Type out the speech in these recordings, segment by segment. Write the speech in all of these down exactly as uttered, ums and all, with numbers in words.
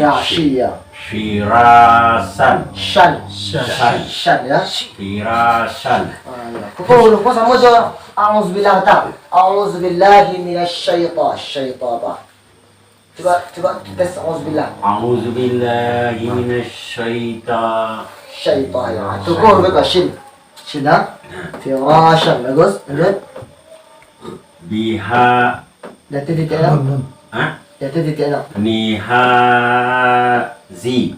Ya, shi, ya. Firasan. Shan. Shan. Shan, ya. Firasan. Ah, ya. Kok, kok, kok samo jo a'udzubillah, tak? A'udzubillahi minasy syaitha-, syaitha apa? Coba, coba tes a'udzubillah. A'udzubillahi minasy syaitha-, syaitha, ya. Tu kok lebih ke shin. Shin, ha? Firashan, bagus. Lanjut. Biha. Jatuh titik, no? Hah? Jatuh titik, no? Nihazi.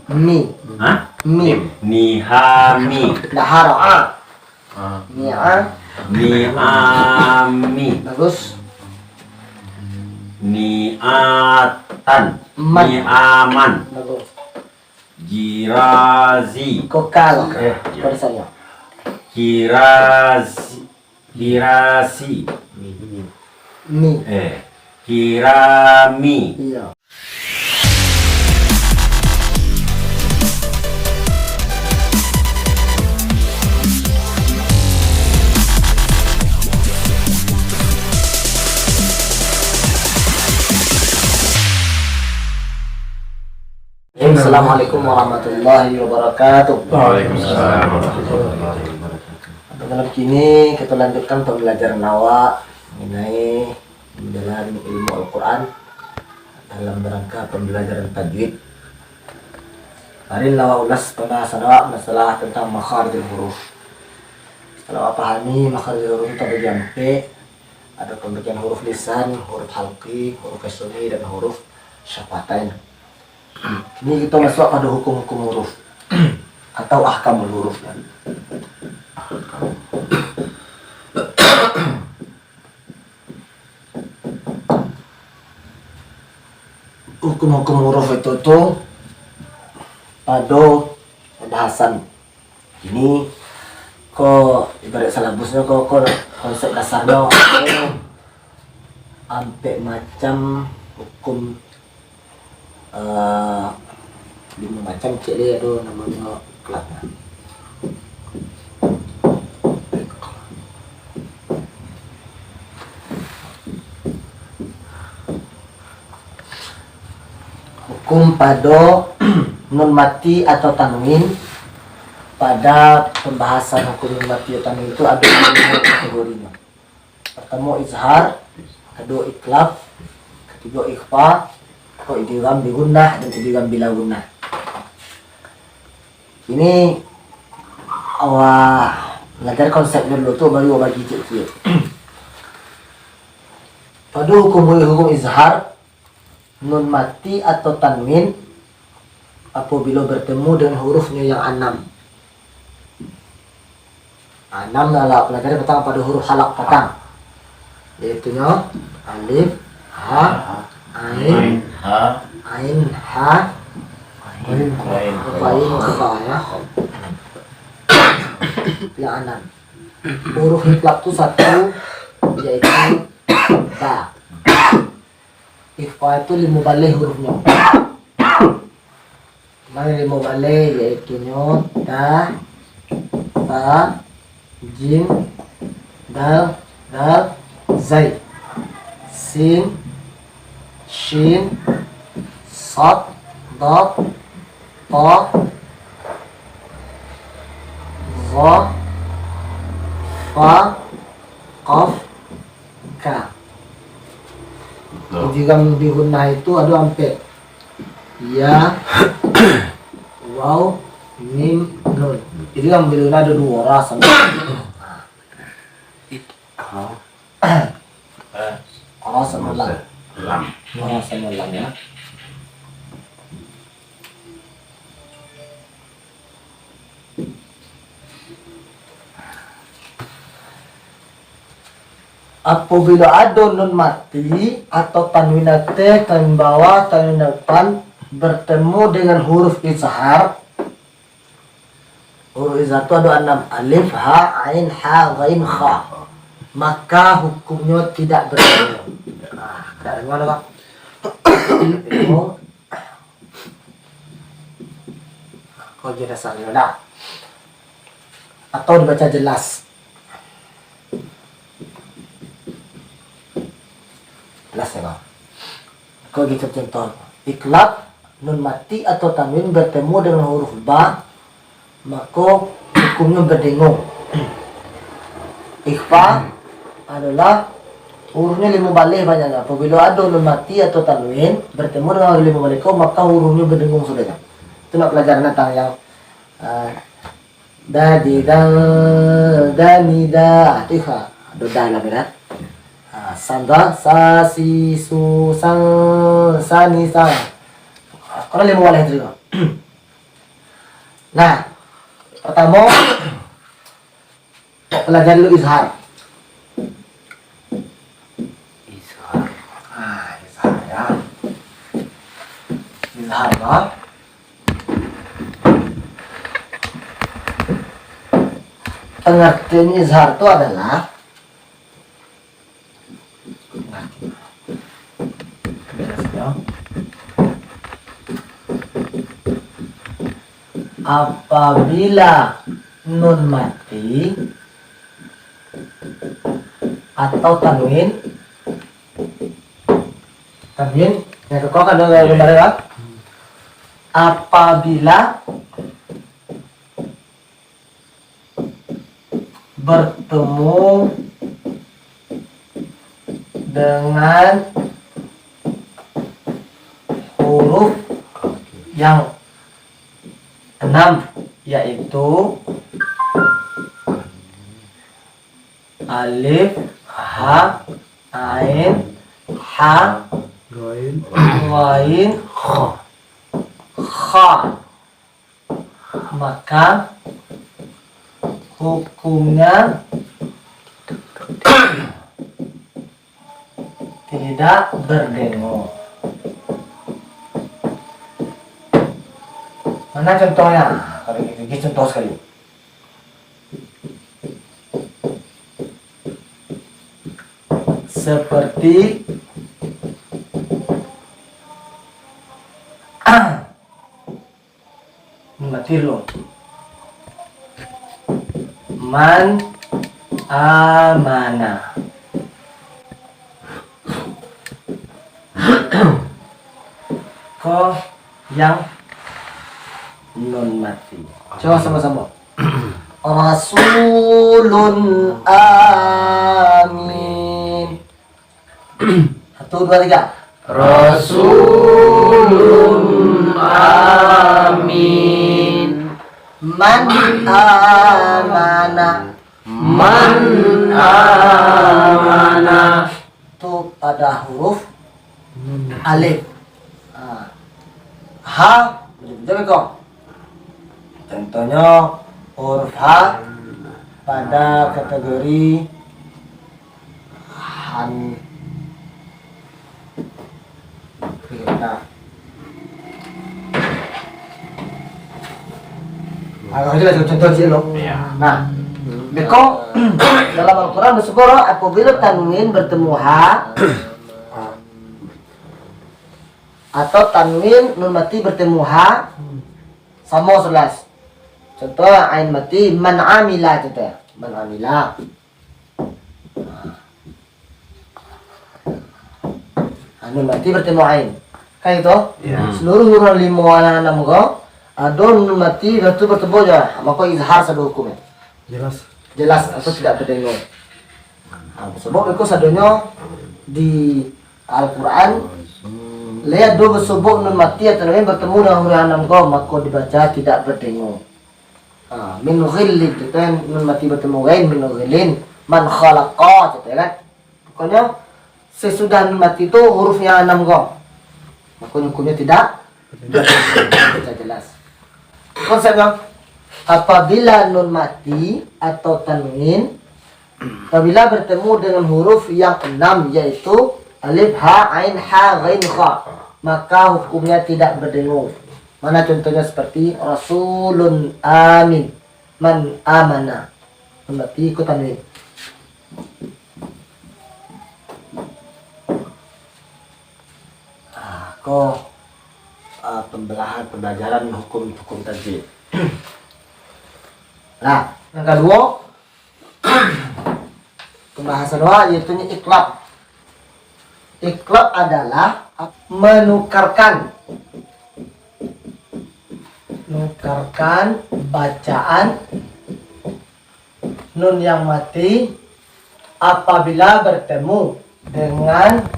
Mi. Hah? Mi. Nihami. Dahar, ah. Ni'am. Ni'ami. Bagus. Ni'atan. Man. Ni'aman. Bagus. Girazi. Kokal. Eh, Kirazi. Kirasi. Mi. Eh, kirami. Iya. Assalamualaikum warahmatullahi wabarakatuh. Waalaikumsalam warahmatullahi wabarakatuh. Pada malam kini, kita lanjutkan pembelajaran awak mengenai menjalani ilmu Al-Quran dalam rangka pembelajaran tajwid. Kamarin lah awak ulas pambahasan awak masalah tentang makharijul huruf. Setelah awak pahami, makharijul huruf itu terbagi ampek. Ada pembagian huruf lisan, huruf halqi, huruf kasri, dan huruf syafatain. Kini kita masuk pada hukum-hukum huruf atau ahkamul huruf, ya. Hukum-hukum huruf itu tu pado pambahasan. Ini ko ibarat silabusnyo ko, ko konsep dasarnyo, ampek macam hukum, eh, limo macam cek dia ado namonyo kelaknyo. Hukum pado nun mati atau tanwin. Pada pambahasan hukum nun mati atau tanwin tu ado limo kategorinyo. Partamo izhar, kaduo iklaf, katigo ikhfa, ko idgham bi gunnah dan idgham bila gunnah. Ini awak balajar konsepnyo dulu tu, baru awak bagi ciek-ciek. Pado hukum, hukum izhar, nun mati atau tanwin apabilo bertemu dengan hurufnyo yang anam. Anam lah, lah, pelajari patang pado huruf halak patang, yaitunyo alif, ha, ain, ain, ha, ain, kha, ya. Yang anam. Huruf iklaf tu satu, yaitu ba. Ikhfa itu limo baleh hurufnyo. Nan limo baleh, yaitunyo ta, ta, jim, dal, dal, zai, sin, shin, sad, dad, ta, za, fa, qaf, ka. Idgham bi gunnah itu ado ampek. Ya, waw, mim, nun. Idgham bi gunnah ado duo, ra samo. Ka. Ra samo lam. Lam. Ra samo lam, ya. Apabilo ado nun mati atau tanwin ateh, tanwin bawah, tanwin depan bertemu dengan huruf izhar, huruf izhar tu ado anam, alif, ha, ain, ha, ghain, kha, maka hukumnyo tidak bertemu. Nah, kada dengar, Pak. Ko je dasarnyo dah. Atau dibaca jelas. Jelas ya, Bang? Ko gitu contoh. Iklaf, nun mati atau tanwin bertemu dengan huruf ba, mako hukumnyo berdengung. Ikhfa adalah hurufnyo limo baleh banyaknyo. Apabilo ado nun mati atau tanwin bertemu dengan huruf limo baleh ko, maka hurufnyo berdengung sudahnyo. Itu nak pelajaran tentang yang, ah, da, di, da, da, ni, da. Ah, tu ikhfa. Ado da dalam kan? Ah, san, da, sa, si, su, san, sa, ni, sa. Kalau limo baleh tu juo. Nah, pertamo, pelajari dulu izhar. Izhar. Ah, izhar, ya. Izhar, ya. Pengertian izhar tu adalah apabila nun mati atau tanwin, tanwin, yang kekuatan adalah gambar, ya. Apabila bertemu dengan huruf yang enam, yaitu alif, ha, ain, ha, ghain, kha. Maka hukumnya tidak berdengung. Mana contohnya? Kalau gitu, ini contoh sekali. Seperti mati dulu. Man amana. Ko yang nun mati. Coba sama-sama. Rasulun amin. Satu, dua, tiga. Rasulun amin. Man amana. Man amana. Tu pada huruf alif. Ha. Ha, betul-betul ko. Contohnyo huruf ha pada kategori han. Nah. Agak aja lah contoh ciek lo. Iya. Nah, beko dalam Al-Quran basugoro apabila tanwin bertemu ha atau tanwin nun mati bertemu ha, samo sebelas. Contoh ain mati, man amila, contoh. Man amila. Nun mati bertemu ain. Kan itu? Iya. Seluruh huruf limo anak enam ko, ado nun mati, dah tu bertemu je. Maka izhar sado hukumnya. Jelas. Jelas atau tidak terdengar. Ha, sebab itu sadonyo di Al-Quran, lai ado basobok nun mati atau nun bertemu dengan huruf anam ko, mako dibaca tidak berdengung. Ha, min ghillin, tu kan, nun mati bertemu ghain, min ghillin, man khalaqa, tu kan. Pokoknya, sesudah nun mati tu huruf yang anam ko. Mako hukumnya tidak, tidak jelas. Konsepnya, apabila nun mati atau tanwin, apabila bertemu dengan huruf yang enam, yaitu alif, ha, ain, ha, ghain, kha, maka hukumnya tidak berdengung. Mana contohnya seperti rasulun amin, man amana. Nun mati ko tanwin. Ah, ko, ah, pembelahan, pembelajaran hukum-hukum tajwid. Nah, yang kedua, pembahasan wa, yaitu iqlab. Iqlab adalah menukarkan Nukarkan bacaan nun yang mati apabila bertemu dengan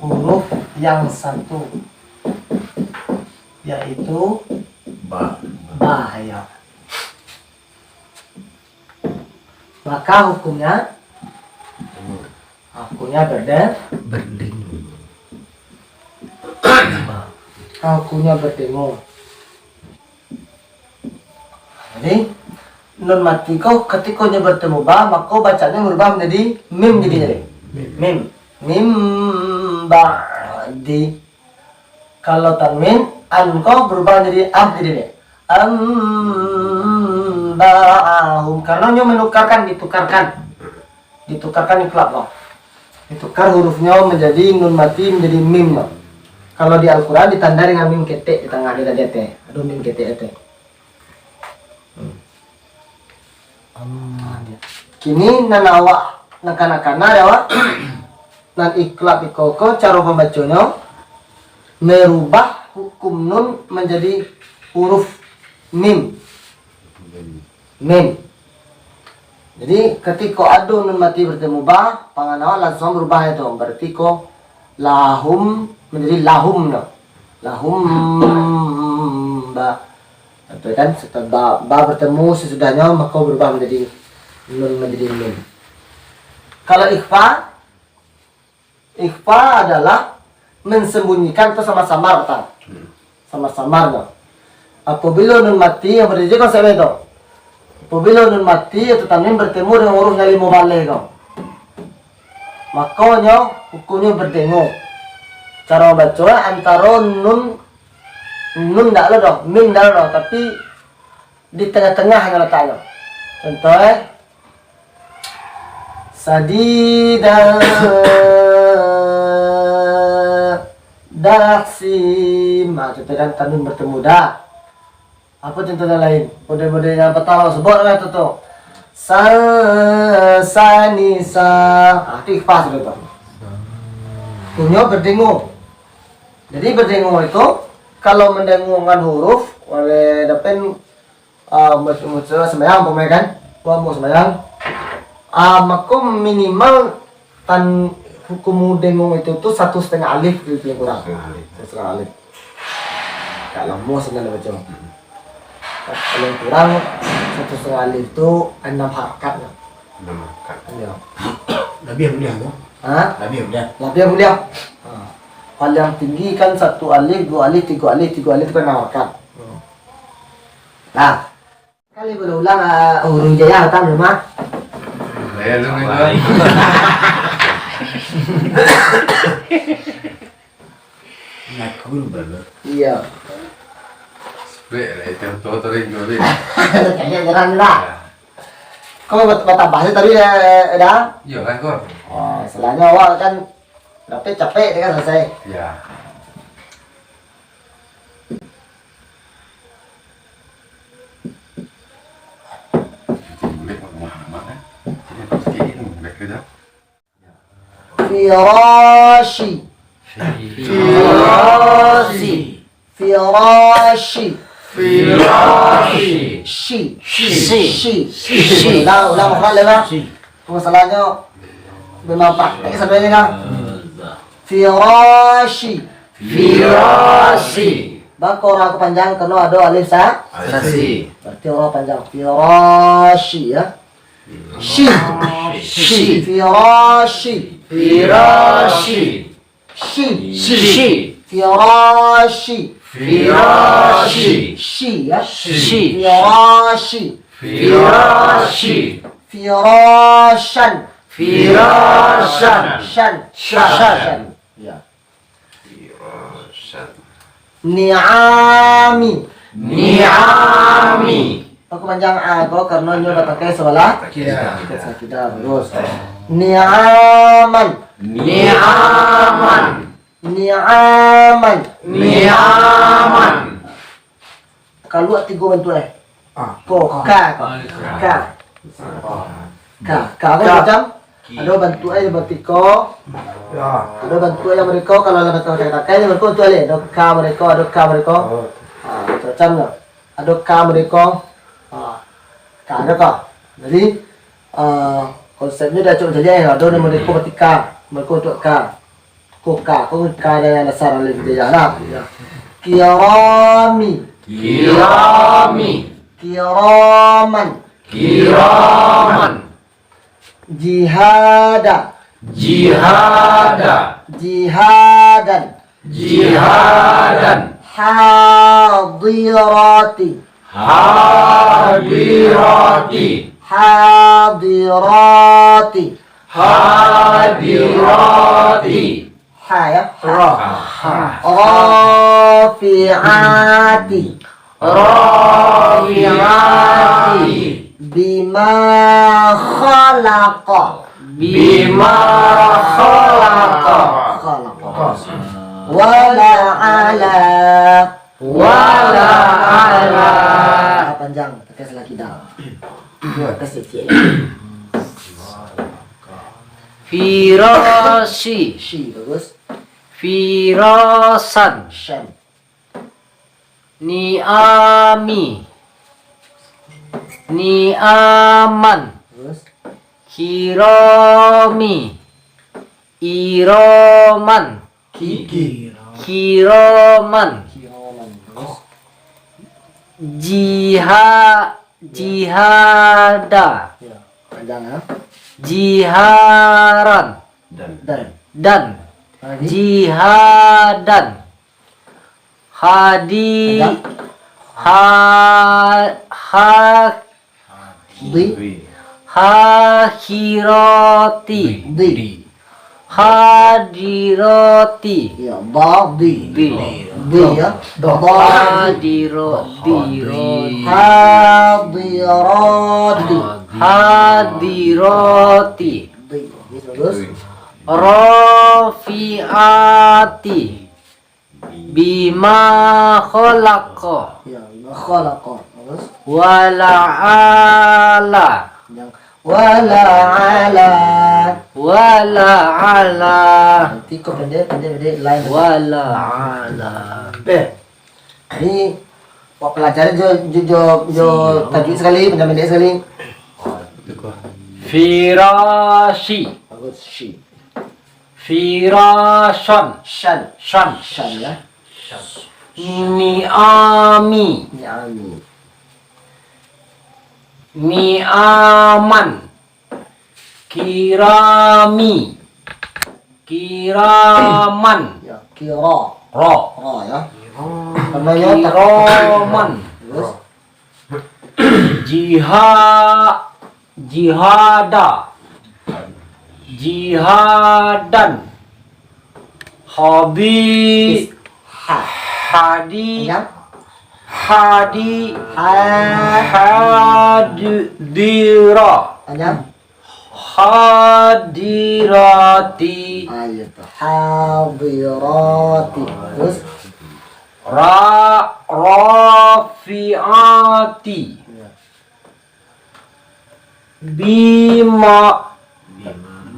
huruf yang satu, yaitu ba. Ba, ya. Maka hukumnya, hukumnya berde-, berdengol. Hukumnya berdengol. Jadi, nun mati ko katiko nyo bertemu ba, mako bacaannyo berubah menjadi mim jadinyo. Mim. Mim. Mim ba'di. Kalau tanwin, an ko berubah menjadi ab jadinyo. Am ba'ahum. Karena nyo menukarkan, ditukarkan. Ditukarkan iklab ko. Ditukar hurufnyo menjadi nun mati menjadi mim ko. Kalau di Al-Quran ditandai dengan mim ketek di tangah, di ateh. Ado mim ketek ateh. Hmm. Kini nan awak nan kana-kana dek awak, nan iklab iko ko caro pambaconyo, merubah hukum nun menjadi huruf mim. Mim. Jadi, katiko ado nun mati bertemu ba, pangan awak langsuang berubah itu. Berarti ko lahum menjadi lahum no. Lahum ba. Contoh kan, setelah ba, ba bertemu sesudahnyo, maka berubah menjadi nun menjadi mim. Kalau ikhfa, ikhfa adalah mensembunyikan atau samar-samar, patang. Hmm. Samar-samar tu. Apabila nun mati, yang berarti konsepnya itu. Apabila nun mati atau tanwin bertemu dengan huruf yang limo baleh tu. Makonyo, hukumnyo berdengo. Cara baco antaro nun, nun ndak lo doh, mim ndak lo doh, tapi di tengah-tengah nyo lataknyo. Contoh, eh, sadida dahsim. Ah, contoh kan tanwin bertemu da. Apa contoh yang lain? Model-model yang patang awak sebut lah tu, tu. Sa, sa, ni, sa. Ah, tu ikhfa sudah tu. Hukumnyo berdengo. Jadi berdengo itu, kalau mendengo dengan huruf, oleh dapen, ah, mus-, mus-, sembahyang umpamanya kan, buat mau sembahyang, ah, mako minimal tan hukum dengo itu tu satu setengah alif lebih kurang. Setengah alif. Satu setengah alif. Agak lamo sebenarnya baca. Hmm. Paling kurang satu setengah alif tu enam harakat lah. Enam harakat. Iya. Labiah buliah tu? Ha? Labiah buliah? Labiah buliah. Ha. Paling tinggi kan satu alif, dua alif, tiga alif, tiga alif tu kan enam harakat. Hmm. Nah. Kali berulang, ah, huruf hijayah datang rumah. Saya tu memang. Ngaku lu baru. Iya. Spek lah, itu tu, tu rindu, Bin. Kayaknya jarang lah. Ya. Kau bat-, batambah je tadi, eh, dah? Iya lah, kau. Oh, salahnya awak kan capek-capek, dia kan selesai. Ya. Firashi. Firashi. Firashi. Firashi. Shi. Shi. Shi. Shi. Ulang, ulang, ulang, ulang. Shi. Masalahnyo memang praktek sampai ni kan. Firashi. Firashi. Bako ra ko panjang, karano ado alif sa-, sasi. Berarti ra panjang. Firashi, ya. Shi. Shi. Firashi. Firashi. Shi. Shi. Firashi. Firashi. Shi, ya. Shi. Firashi. Firashi. Firashan. Firashan. Shan. Shan. Shan. Ya. Ni'ami. Ni'ami. Aku panjang a ko karano nyo batangkai sabalah. Kida. Kida, bagus. Ni'aman. Ni'aman. Ni'aman. Ni'aman. Kalua tigo bantuak, eh. Ah. Ko, ah, ka, ko. Ah, ka. Ka. Ka. Ka, ka, ka. Macam Ado bantuak e seperti ko. Ya. Ado bantuak yang mereka, kalau lah bantuak takai-takai, mereka bantuak alih. Ado ka mereka, ado ka mereka. Oh. Ha, macam-macam lah. Ado ka mereka. Ha, ka ado ka. Jadi, ah, konsepnyo dah cok jadi, ado nan mereka berarti ka. Mereka untuk ka. Ko ka, ko ka dari yang dasar alif hijaiah lah. Ya. Kirami. Kirami. Kiraman. Kiraman. Jihada. Jihada. Jihadan. Jihadan. Hadirati. Hadirati. Hadirati. Hadirati. Ha, ya. Ra. Rafi'ati. Rafi'ati. Bima khalaqa. Bima khalaqa. Khalaqa. Wala ala. Wala ala. Ah, panjang, tegas lagi dah. Ya, kasih cik. Firasi. Shi, bagus. Firasan. Shan. Ni'ami. Ni'aman. Terus. Kirami. Iroman. Ki. Kiroman. Kiroman. Terus. Jiha-, jihada. Ya, panjang, ya. Jiharan. Dan. Dan. Dan. Lagi. Jihadan. Hadi-, Tegak. Ha-, ha-, Di. Hakhirati. Di. Hadirati. Ya, ba, di. Di. Di, ya. Da. Ba, di. Hadirati. Hadirati. Hadirati. Di. Oke, terus. Rafi'ati. Bima khalaqa. Ya, bima khalaqa. Terus? Wala ala. Yang wala ala. Wala ala. Nanti kau pendek, pendek, pendek, lain. Wala ala. Beh. Ini, wak pelajari jo, jo, jo, jo tajwid sekali, pendek-pendek sekali. Firasi. Bagus, shi. Firasyan. Syan. Syan. Syan, ya. Ni'ami. Ni'ami. Ni'aman. Kirami. Kiraman. Ya, kira. Ra. Ra, ya. Namanya tak- Kiraman. Terus? Jiha-, jihada. Jihadan. Hadi-, Ha. Hadi-, Panjang. Hadi-, Ha. Hadira. Panjang. Hadirati. Ah, iya tuh. Hadirati. Terus? Ra-, rafi'ati. Iya. Bima.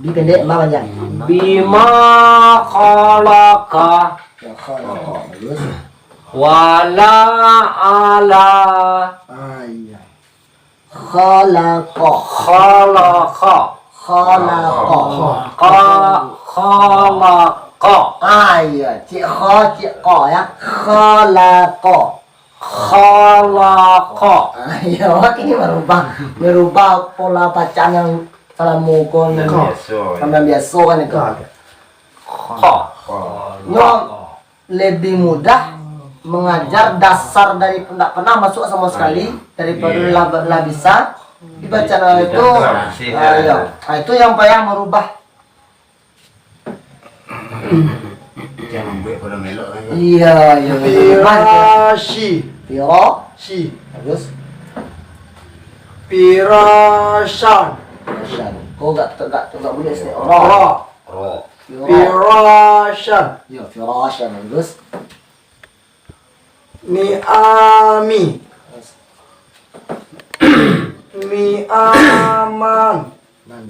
Bi pendek, ma panjang. Bima khalaqa. Ya, khalaqa. Terus? Wala ala. Ah, iya. Khalaqa. Khalaqa. Khalaqa. Qa-, khalaqa. Ah, iya. Cik kha, cik qa, ya. Khalaqa. Khalaqa. Ah, iya, awak ini merubah, merubah pola bacaan yang salamo ko ni. Nan biaso, kan? Nan biaso kan itu. Kha. Kha. Nyo lebih mudah mengajar dasar dari ndak pernah masuk sama sekali, daripada lah, lah bisa dibaca itu. Ah, iya. Ah, itu yang payah merubah. Jangan buat pada melok lagi. Iya, iya, iya. Firashi. Fira. Shi. Bagus. Firashan. Firashan. Kau gak tegak, tegak bunyi sini. Ra. Ra. Ra. Fira. Firashan. Ya, firashan. Bagus. Ni'ami. Ni'aman. Nan.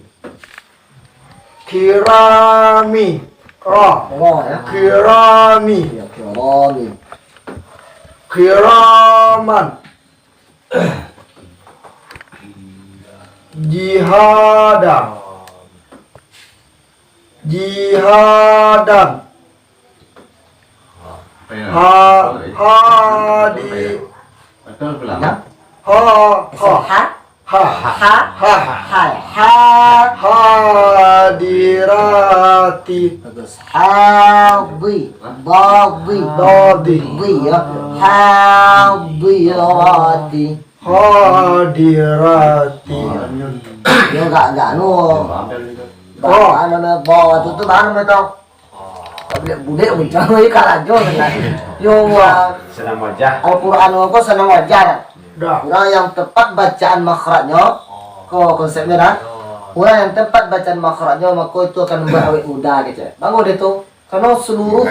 Kirami. Ra. Ra, ya. Kirami. Ya, kirami. Kiraman. Jihada. Jihadan. Ha, hadi. Ya. Ha, ha. Ha. Ha. Ha. Ha. Ha. Hadirati. Bagus. Hadi. Dadi. Dadi. Dadi, ya. Hadirati. Hadirati. Yo, agak-agak anu. Ba-, anu, anu, bawa tu, tu, anu, anu, tu. Budak-budak macam ni karajo kan. Yo, wah. Senang wajah. Al-Quran ko senang wajah. Dah. Urang yang tepat bacaan makhrajnyo, ko konsepnyo dah. Urang yang tepat bacaan makhrajnyo, mako itu akan membuat awet muda, gitu. Bangun dia tu. Karena seluruh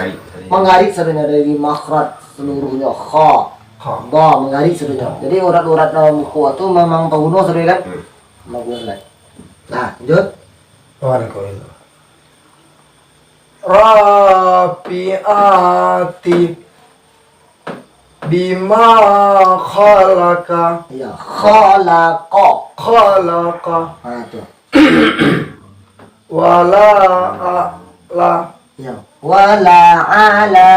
manggarik sadonyo dari makhraj seluruhnyo. Kha, kha, ba, manggarik sadonyo. Jadi urat-urat dalam buku tu memang taguno sadonyo kan? Hmm. Bagus lah. Nah, lanjut. Oh, ada kau itu. Rafi'ati. Bima khalaqa. Iya, khalaqa. Khalaqa. Ha, tu. Wala a'la. Iya. Wala ala.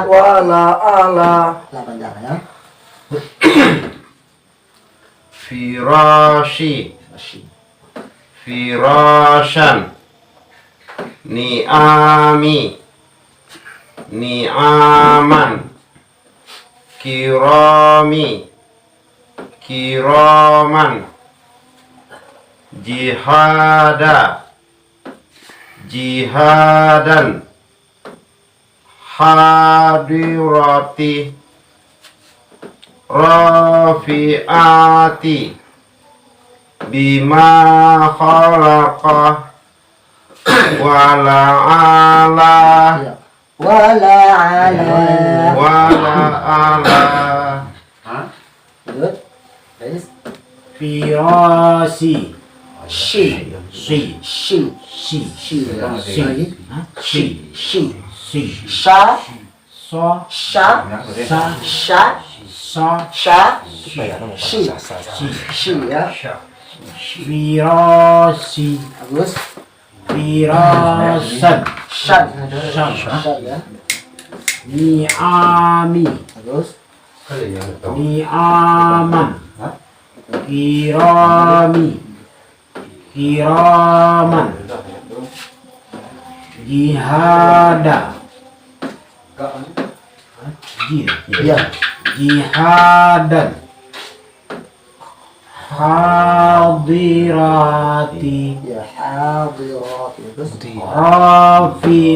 Wala ala. Lah panjang, ya. Firashi. Firashi. Firashan. Ni'ami. Ni'aman. Kirami. Kiraman. Jihada. Jihadan. Hadirati. Rafi'ati. Bima khalaqa. Wala ala. Iya. Wala ala. Wala ala. Hah? Lanjut. Guys. Firasi. Shi. Shi. Shi. Shi. Shi. Shi. Shi. Hah? Shi. Shi. Shi. Sha. Sa. Sha. Sa. Sha. Sa. Sha. Shi. Shi. Shi. Shi, ya. Firasi. Bagus. Firasan. Shan. Shan. Shan, ya. Ni'ami. Bagus. Ni'aman. Kirami. Kiraman. Jihada. Ji-, iya. Jihadan. Hadirati. Ya, hadirati. Terus? Rafi'ati.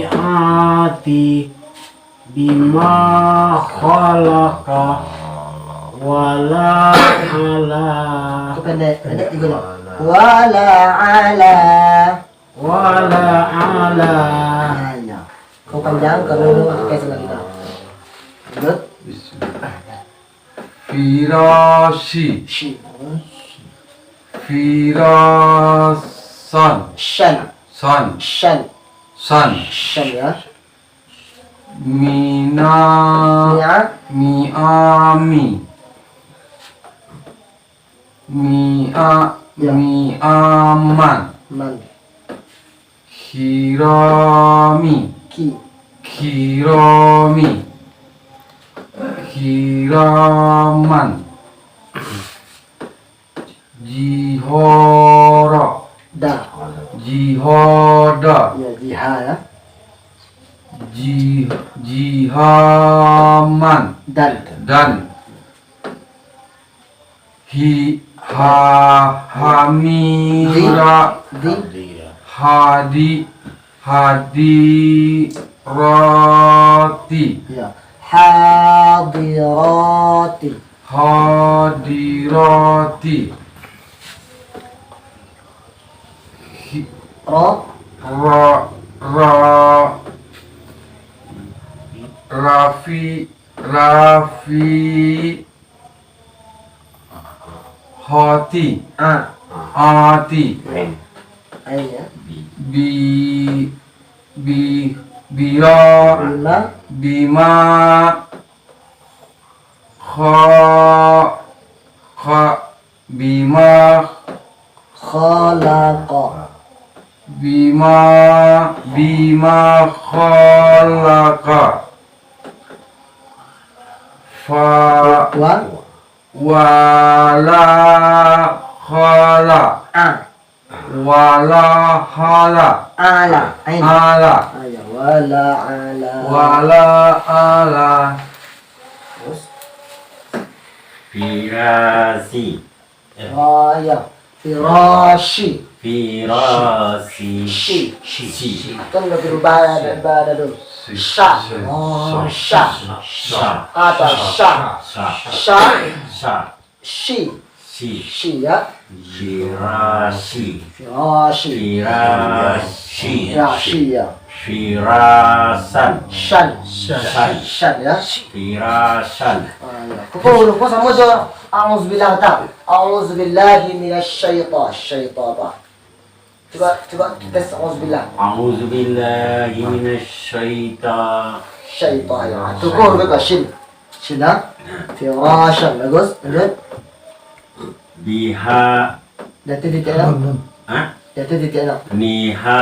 Bima khalaqa. Wala ala. Itu pendek, pendek juga, no. Wala ala. Wala ala. Nah, iya. Kau panjang, kalau lu pakai sebentar. Lanjut. Firashi. Shi. Firasan. Shan. San. Shan. San. Shan, ya. Mina. Mia. Miami. Mia-, ya. Miaman. Man. Kirami. Ki. Kirami. Kiraman. Jihara. Da. Jihada. Ya, jiha, ya. Ji-, jihaman. Dan. Dan. Hi-, ha-, hamira. Di. Hadi-, hadirati. Ya. Hadirati. Hadirati. Hi-, ra. Ra-, ra-, rafi-, rafi-, hati. A. Ati. Ain. Ain ya. Bi, bi, bira, bima, bima, kha, kha, bima, khalaqa, bima, bima khalaqa. Fa, wa, wala, khala. A. Wala, hala. Ala. Ain. Ala. Ayo, wala, ala. Wala, ala. Terus? Firasi. Ra, ya. Firashi. Firasi. Shi. Shi. Kan udah berubah ya, berubah ada tu. Sha. Oh, sha. Sha. Apa? Sha. Sha. Sha. Shi. Shi. Shi ya. Firashi. Firashi. Firashi. Firashi ya. Firasan. Shan. Shan. Shan ya. Firasan. Ah, ya. Kok, kok, kok sama je. A'udzubillah tak? A'udzubillahi minasy syaitha. Syaitha apa? Coba, coba tes a'udzubillah. A'udzubillahi minasy syaitha. Syaitha ya. Tukur ke shin? Shin ah. Firashan. Bagus. Lanjut. Biha. Jatuh titik nak. Hah? Jatuh titik nak. Nihazi.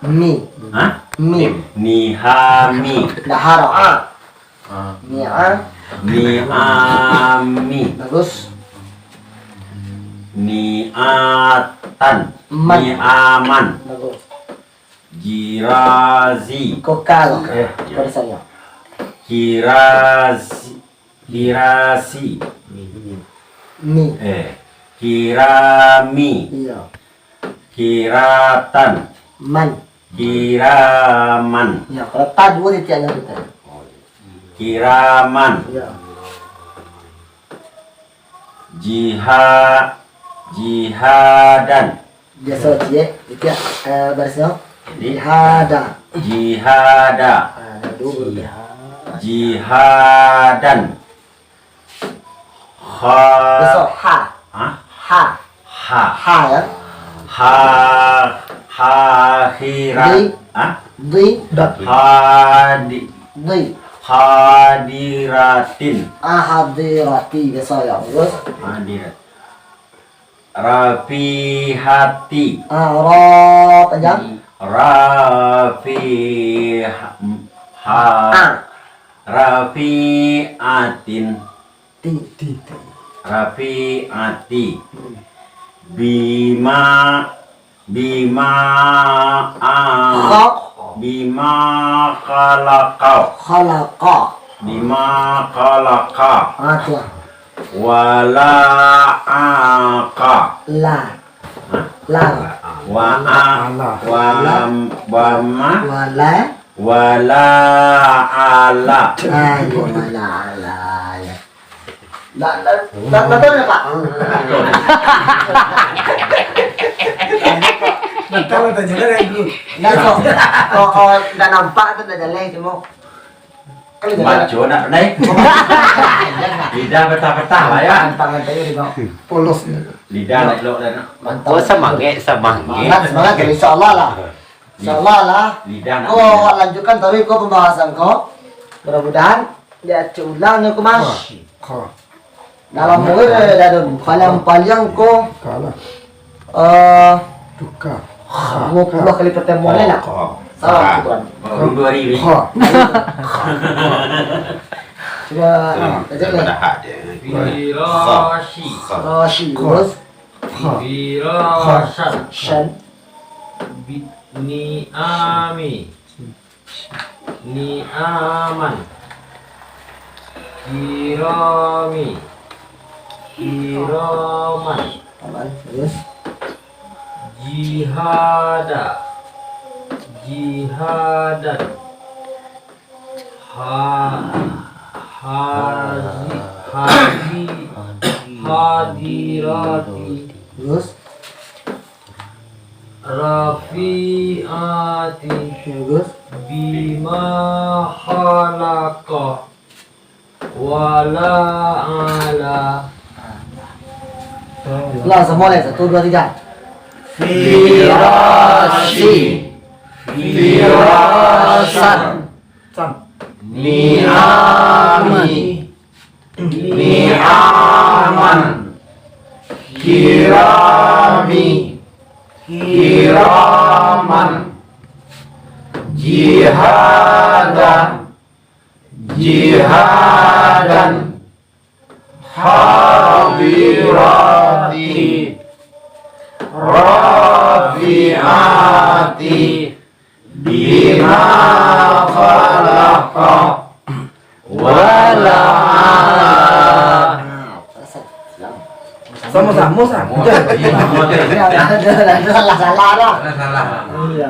Mi. Hah? Mi. Nihami. Dahara. Ah. Ni'a. Ni'ami. Bagus. Ni'atan. Man. Ni'aman. Bagus. Girazi. Kokal. Eh, ya. Pada saya. Kirazi. Kirasi. Mi. Eh, kirami. Iya. Kiratan. Man. Kiraman. Ya, kalau ta dua titik aja kita. Kiraman. Ya. Jiha-, jihadan. Biasa ciek, titik, eh, barisnya. Jadi, jihada. Jihada. Ah, dulu. Jihadan. Kha-, besok, ha. Hah? Ha. Ha. Ha, ya. Ha, hahirat. Di. Hah? Di. Hadi-, di. Hadiratin. Ah, hadirati, biasa ya. Terus? Hadirat. Rafihati. Ah, ra panjang. Rafi-, ha-, ah. Rafiatin. Ti. Ti, ti. Rafiati. Hmm. Bima, bima, a-, kha-, bima khalaqa. Khalaqa. Bima khalaqa. Ah, tu lah. Wala aqa. La. Hah? La. Wa a-, wa, wa ma. Wala. Wala ala. Ayo, wala ala, ya. Ndak, ndak, ndak, ndak tahu ya, Pak? Ndak tahu, tanya lah dulu. Ndak, kok, kok, kok ndak nampak tu ndak jaleh, cuma. Kan lidah. Baco nak pandai. Lidah patah-patah lah, ya. Pantang tadi, Bang. Polos. Lidah nak elok dah nak. Mantap. Oh, semangat, semangat. Semangat, semangat, insyaallah lah. Insyaallah lah. Lidah nak. Oh, awak lanjutkan tadi ko pembahasan ko. Mudah-mudahan diacok ulang ni ko, Mas. Ka. Dalam murid ada paliang-paliang ko. Ka lah. Eh, tukar. Dua puluh kali pertemuan lah. Ka. Salah, ka. Tuan. Baru dua hari ni. Ka. Sudah. Hmm, aja lah. Pada hak dia. Firashi. Rashi. Ka. Terus? Ka. Firashan. Shan. Bi-, ni'ami. Ni'aman. Kirami. Kiraman. Aman, terus. Jihada. Jihadan. Ha-, hazi-, hazi-, hadirati. Terus? Rafi'ati. Bagus. Bima khalaqa. Wala ala. Lah, semua lah. Satu, dua, tiga. Firasyi. Firasan. Ni'ami. Ni'aman. Kirami. Kiraman. Jihada. Jihadan. Hadirati. Rafi'ati. Bima khalaqa. Wala. Samo-samo, samo. Salah-salah dah. Salah-salah. Iya.